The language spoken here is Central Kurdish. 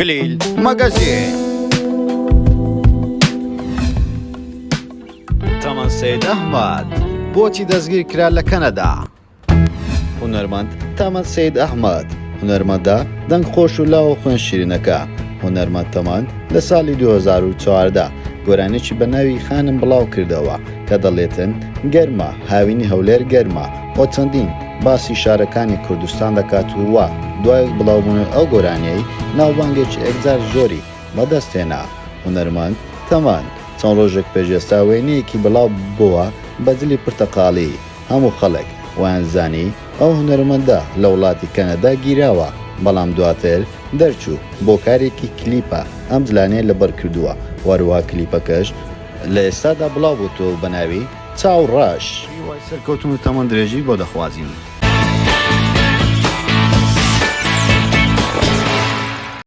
کلیل مەگەزین. تەمەن سەید ئەحمەد بۆچی دەستگیر کرا لە کەنەدا؟ هونەرمەند تەمەن سەید ئەحمەد هونەرمەندە دەنگ خۆش و لاو و خوێن شیرینەکە هونەرمەند تەمەن لە ساڵی 2014 گۆرانیی بە ناوی خانم بڵاو کردەوە کە دەڵێتن گەرمە هاوینی هەولێر گەرمە و چەندین باسی شارەکانی کوردستان دەکات و وا دوای بڵاوبوونەوەی ئەو گۆرانیەی ناوبانگێکی ئێکجار زۆری بەدەست هێنا. هونەرمەند تەمەن چەند ڕۆژێک پێش ئێستا وێنەیەکی بڵاو بۆوە بە جلی پرتەقاڵی، هەموو خەڵک وایان زانی ئەو هونەرمەندە لە وڵاتی کەنەدا گیراوە، بەڵام دواتر دەرچوو بۆ کارێکی کلیپە ئەم جلانەی لەبەر کردووە و هەروەها کلیپەکەش لە ئێستادا بڵاو بۆتەوە بە ناوی چاو ڕەش. هیوای سەرکەوتن و تەمەن درێژی بۆ دەخوازین.